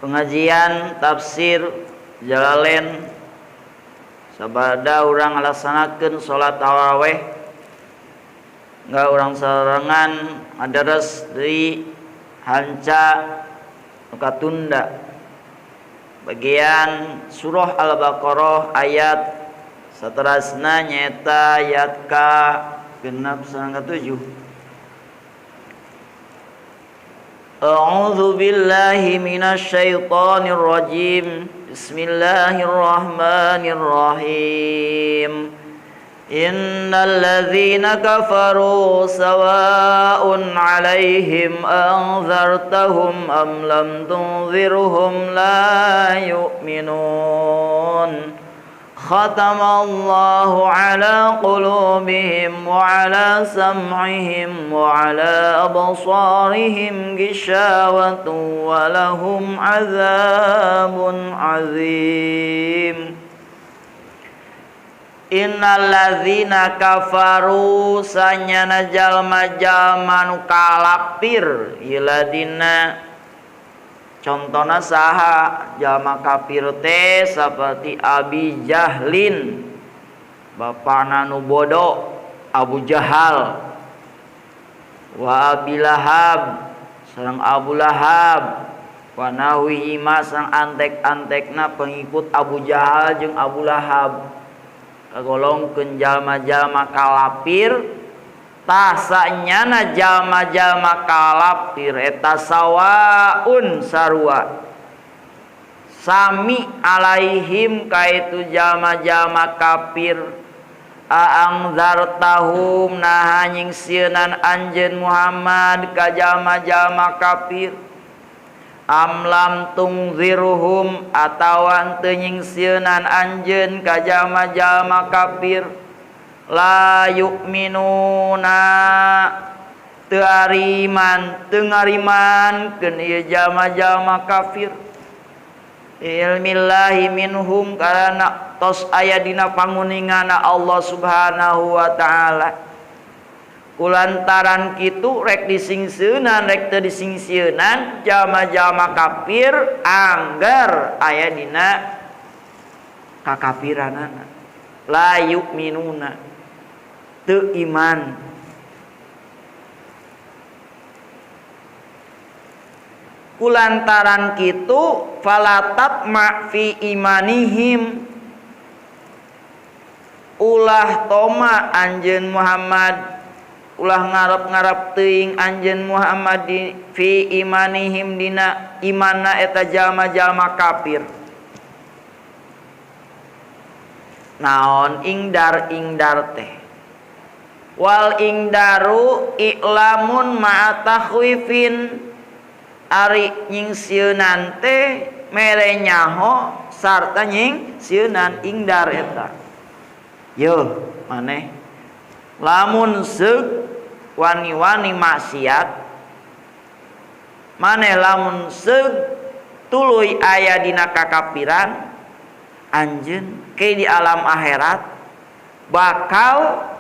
Pengajian tafsir Jalalain sabada urang ngalaksanakeun salat tarawih enggak urang sarengan ngadares deui hanca nu katunda bagian surah Al-Baqarah ayat saterasna nyaeta ayat ka 6 sareng ka 7. A'udzu billahi minasyaitonir rajim. Bismillahirrahmanirrahim. Innal ladzina kafaru sawa'un 'alaihim anzartahum am lam tunzirhum la yu'minun. Khatamallahu 'ala qulubihim wa 'ala sam'ihim wa 'ala absarihim ghishawatun wa lahum 'adzabun 'adzim. Innal ladzina kafaru sanyana jalma-jalma nu kalapir iladina contona saha jalma kafir teh saperti Abi Jahlin bapana nu bodoh Abu Jahal wa Abi Lahab sareng Abu Lahab wa nahwihi ma sareng antek-antekna pengikut Abu Jahal jeung Abu Lahab kagolongkeun jalma-jalma kalapir. Tah sanyana jalma-jalma kalapir eta sawaun sarua sami alaihim kaitu jalma-jalma kafir aangzartahum naha nyingsieunan anjeun Muhammad ka jalma-jalma kafir am lam tungzirhum atawa teu nyingsieunan anjeun ka jalma-jalma kafir la yu'minuna teu ariman teu ngarimankeun ieu jalma-jalma kafir ilmillahi minhum karana tos aya dina panguningana Allah Subhanahu wa taala. Kulantaran kitu rek disingsieunan rek teu disingsieunan jalma-jalma kafir angger aya dina kakafiranana la yu'minuna teu iman. Kulantaran kitu falatat ma fi imanihim ulah toma anjeun Muhammad ulah ngarep-ngarep teuing anjeun Muhammad di, fi imanihim dina imanna eta jalma-jalma kafir. Naon ingdar ingdar teh wal ingdaru i'lamun ma'a takhwifin ari nyingsieunan teh mere nyaho sarta nyingsieunan ingdar eta. Yeuh maneh lamun seug wani-wani maksiat maneh lamun seug tuluy aya dina kakafiran anjeun ke di alam akhirat bakal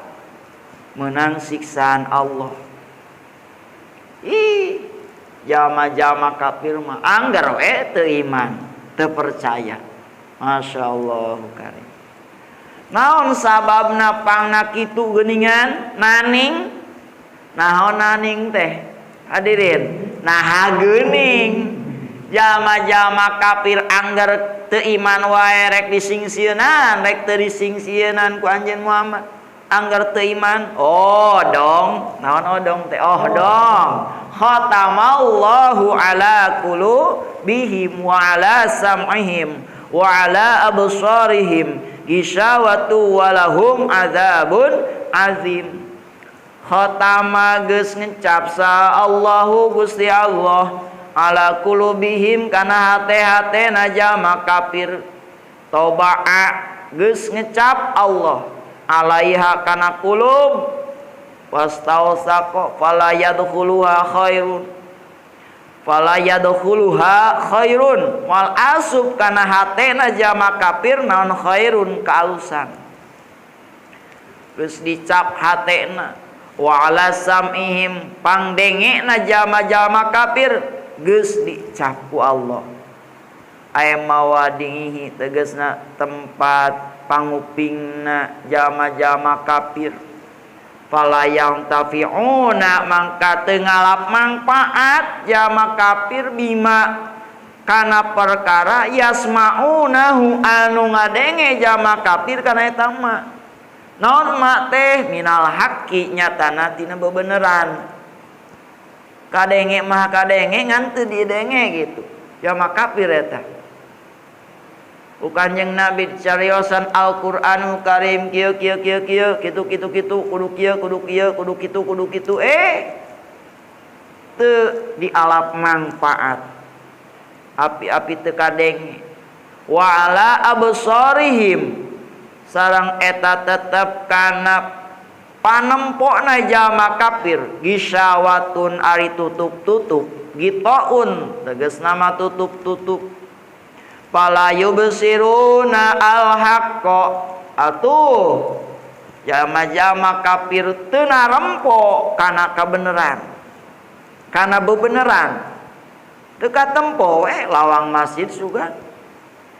menang siksaan Allah. Ih, jalma-jalma kafir mah angger we teu iman, teu percaya. Masyaallah karim. Naon sababna pangna kitu geuningan? Naning. Naon naning teh? Hadirin, naha geuning. Jalma-jalma kafir angger teu iman wae rek disingsieunan, rek teu disingsieunan ku anjeun Muhammad. Angger teu iman, oh dong, naon odong teh? Oh dong. Khatamallahu ala qulubihim wa ala sam'ihim wa ala absarihim gishawatu wa lahum adzabun azim. Khatama geus ngecap sa Allahu Gusti Allah ala qulubihim kana hate-hatena jalma kafir. Toba'a geus ngecap Allah alaiha kana qulub wastausaqa fala yadkhuluha khairun fala yadkhuluha khairun wal asub kana hatena jalma kafir naon khairun kaalusan geus dicap hatena wa ala sam'ihim pangdengena jalma-jalma kafir geus dicap ku Allah. Aya mawadihi tegasna tempat pangupingna jalma-jalma kafir. Fala yang tafi'una mangka teu ngalap manfaat jalma kafir bima kana perkara yasma'unahu anu ngadenge jalma kafir kana eta ma. Naon ma teh minal haqqi nyatana tina bebeneran. Kadenge mah kadenge ngan teu didenge gitu. Jalma kafir eta. Ku Kanjeng Nabi cariosan Al-Qur'anul Karim kieu kieu kieu kieu kitu kitu kitu kudu kieu kudu kieu kudu kitu kudu kitu teu dialap manfaat. Api-api teu kadenge. Wa ala absarihim sareng eta tetep kana panempokna jalma kafir gisawatun ari tutup-tutup gitaun tegasna mah tutup-tutup. Fala yubsiruna al-haqqa atuh jalma-jalma kafir teu narempo kana kabeneran kana bebeneran teu katempo we lawang masjid sugan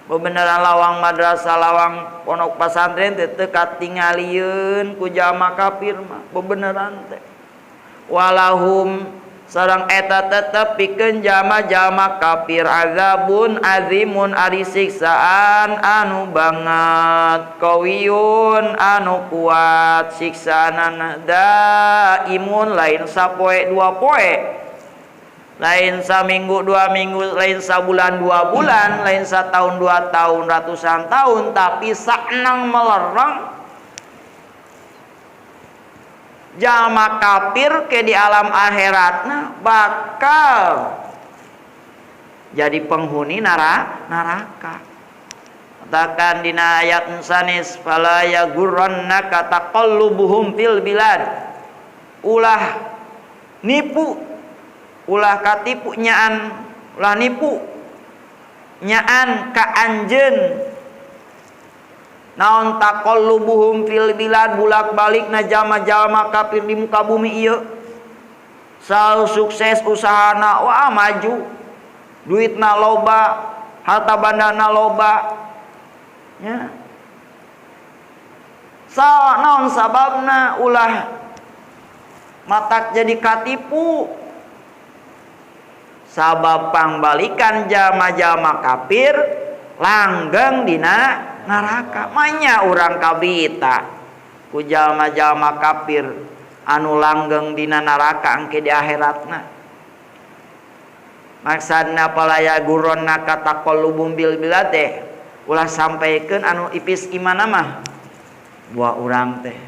bebeneran lawang madrasah lawang pondok pasantren teh teu katingalieun ku jalma kafir mah bebeneran teh. Walahum sareng eta tetep pikeun jalma-jalma kafir azabun azimun ari siksaan anu banget qawiyun anu kuat siksaanana daimun lain sapoe dua poe lain saminggu dua minggu lain sabulan dua bulan lain satahun dua tahun ratusan tahun tapi saenang melereng jalma kafir ke di alam akhiratna bakal jadi penghuni neraka. Katakan dina ayat sanes fala yagurrannaka taqallubuhum fil bilad. Ulah nipu, ulah katipu nyaan, ulah nipu nyaan ka anjeun. Naon taqallubuhum fil bilad bulak-balik na jalma-jalma kafir di muka bumi ieu. Selalu sukses usahana wah maju. Duitna loba, harta bandana loba. Ya. Sa naon sababna ulah matak jadi katipu. Sabab pangbalikan jalma-jalma kafir langgeng dina neraka. Manya urang kabita ku jalma-jalma kafir anu langgeng dina neraka engke di akhiratna. Maksudna palaya guronna kataqallubum bil bilad teh ulah sampaikeun anu ipis imana mah dua urang teh.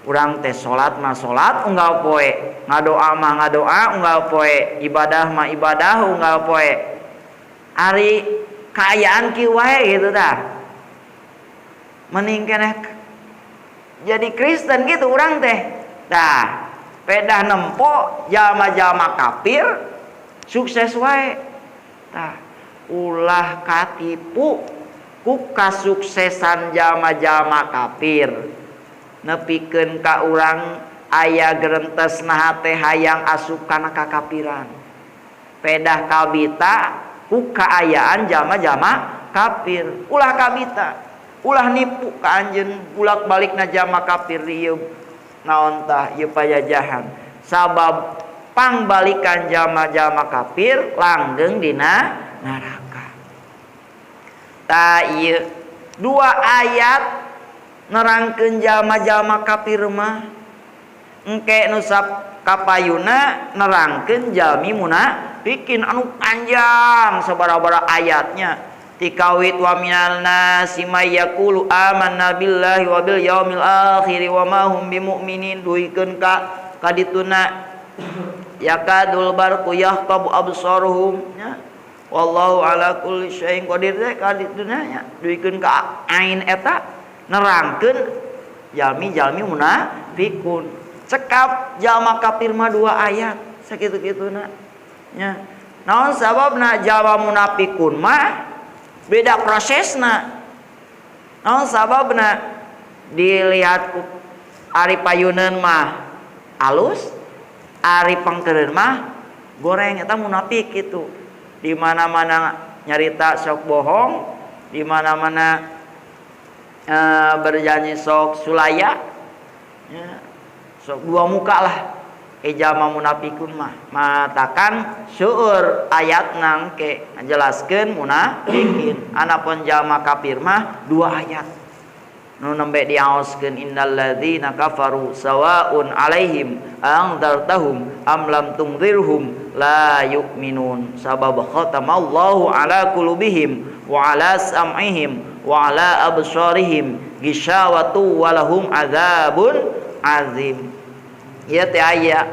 Urang teh salat mah salat unggal poe, ngadoa mah ngadoa unggal poe, ibadah mah ibadah unggal poe. Ari kaayaan kieu wae gitu tah. Mending keneh jadi Kristen gitu urang teh. Tah, pedah nempo jalma-jalma kafir sukses wae. Tah, ulah katipu ku kasuksesan jalma-jalma kafir. Nepikeun ka urang aya gerentes naha teh hayang asup kana kakafiran. Pedah kabita ku kaayaan jalma-jalma kafir. Ulah kabita, ulah nipu ka anjeun bulak-balikna jalma kafir ieu naon tah ieu pajajahan. Sabab pangbalikan jalma-jalma kafir langgeng dina neraka. Tah ieu dua ayat nerangkeun jalma-jalma kafir mah engke nu kapayuna nerangkeun jalmi munafikin anu panjang sabaraha ayatnya. Tikawit wa minal nasi may yaqulu amanna billahi wa bil yaumil akhir wa ma hum bimumin duikeun ka kadituna yakadul barqu yahqabu absaruhum nya wallahu ala kulli syai'in qadir teh kadituna nya duikeun ka ain eta nerangkeun jalmi-jalmi munafikun. Cekap jalma kafir mah dua ayat sakitu-kituna nya. Naon sababna jalma munafikun mah beda prosesna. Naon sababna dilihat ku ari payuneun mah alus, ari pangkeureun mah goreng eta munafik kitu. Di mana-mana Nyarita sok bohong, di mana-mana berjanji sok sulaya, ya, sok dua muka lah. Jalma munafikun mah matakan seueur ayat nangke ngajelaskeun munafikin. Anapun jalma kafir mah dua ayat nu nembe diaoskeun innalladzina kafaru sawaun alaihim anzartahum am lam tunzirhum la yu'minun sabab khatamallahu ala qulubihim wa ala sam'ihim wa ala absarihim gishawatu wa lahum adzabun azim. Ieu teh aya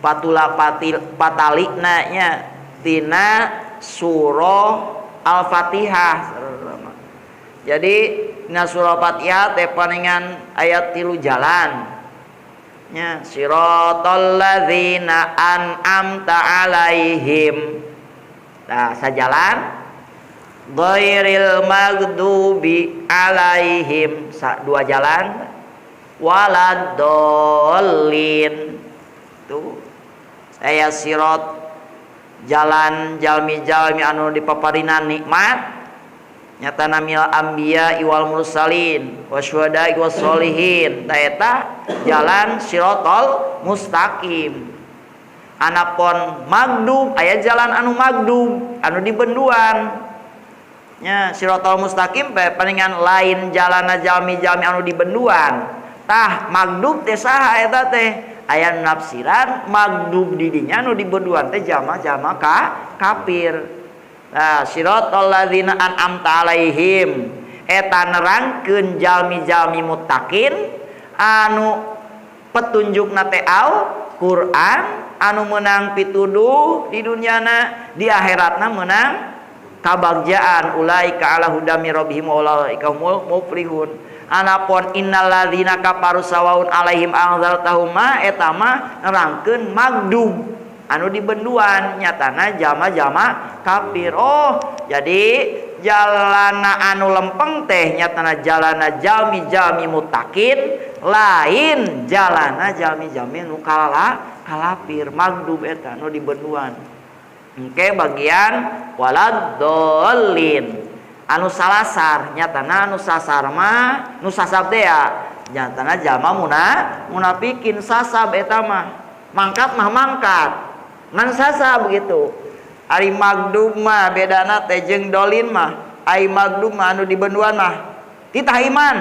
patula patalikna nya tina surah Al-Fatihah. Jadi dina surah Fatihah teh paningan ayat 3 jalan. Nya siratal ladzina an'amta alaihim. Nah, sajalan ghairil maghdubi alaihim, dua jalan. Waladdallin. Tuh aya sirat jalan jalmi-jalmi anu dipaparinan nikmat nyatana mil anbiya wal mursalin wasyuhada was solihin, ta eta jalan siratal mustaqim. Anapun magdub aya jalan anu magdub anu dibenduan nya siratal mustaqim palingan lain jalana jalmi-jalmi anu dibenduan. Tah magdub teh saha eta teh aya nafsiran magdub di dinya nu dibenduan teh jalma-jalma kafir. Nah siratal ladzina an'amta alaihim eta nerangkeun jalmi-jalmi muttaqin anu petunjukna teh Al-Qur'an anu meunang pituduh di dunyana di akhiratna meunang kabagjaan ulaika ala hudami rabbihim wa ulaika humul muflihun. Anapun innalladzina kafaru sawaun alaihim anzartahum ma eta mah nerangkeun magdub anu dibenduan nyatana jalma-jalma kafir. Oh, jadi jalana anu lempeng teh nyatana jalana jalmi-jalmi muttaqin lain jalana jalmi-jalmi nu kalapir magdub eta nu dibenduan. Engke bagian waladdallin anu salasar nyatana anu sasar mah nu sasab teh ya nyatana jalma munafikin sasab eta mah mangkat mah mangkat ngan sasab gitu. Ari magdub mah bedana teh jeung dolin mah. Ari magdub mah anu dibenduan mah titah iman,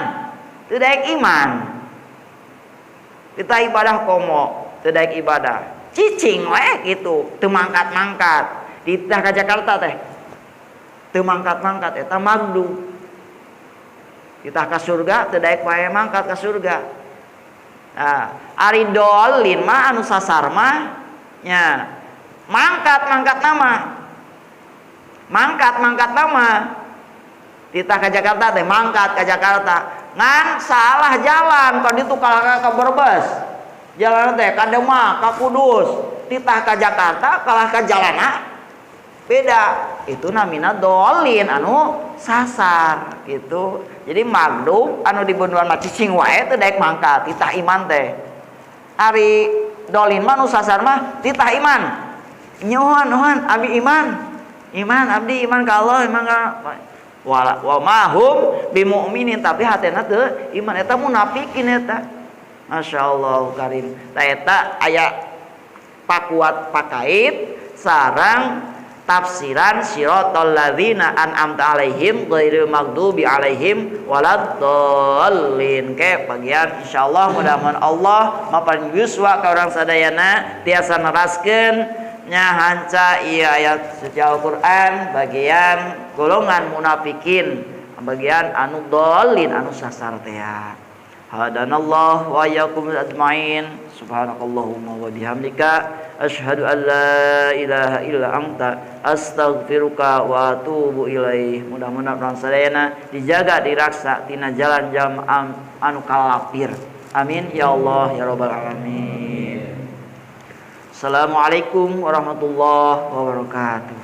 teu daek iman. Titah ibadah komo, teu daek ibadah. Cicing we gitu, teu mangkat-mangkat. Dititah ka Jakarta teh teu mangkat-mangkat eta magdub. Dititah ka surga teu daek wae mangkat ka surga. Nah, ari dolin mah anu sasar mah nya mangkat-mangkat nama. Mangkat-mangkat nama. Titah ka Jakarta teh mangkat ka Jakarta. Ngan salah jalan ka ditu kalah ka Brebes. Jalan teh ka Demak, ka Kudus. Titah ka Jakarta kalah ka jalana beda. Itu namina dolin anu sasar gitu. Jadi magdub anu dibenduan mah cicing wae teu daek mangkat titah iman teh. Ari dolin mah nu sasar mah titah iman. Nyuhun nuhun abdi iman. Iman abdi iman ka Allah iman ka wa mahum bimu'minin tapi hatena teu iman eta munafikin eta. Masyaallah karim. Ta eta aya pakuat pakait sareng tafsiran siratal ladzina an'amta alaihim ghairil maghdubi alaihim waladdallin. Ke bagian insyaallah mudah-mudahan Allah mapan yuswa ka urang sadayana tiasa neraskeun nya hanca ieu ayat suci Al-Qur'an bagian golongan munafikin bagian anu dolin anu sasar teh. Hadanallah wa iyyakum ajmain. Subhanakallahumma wa bihamdika asyhadu an la ilaha illa anta astaghfiruka wa atubu ilaih. Mudah-mudahan urang sadayana dijaga diraksa tina jalan jam anu kalapir. Amin ya Allah ya rabbal alamin. Assalamualaikum warahmatullahi wabarakatuh.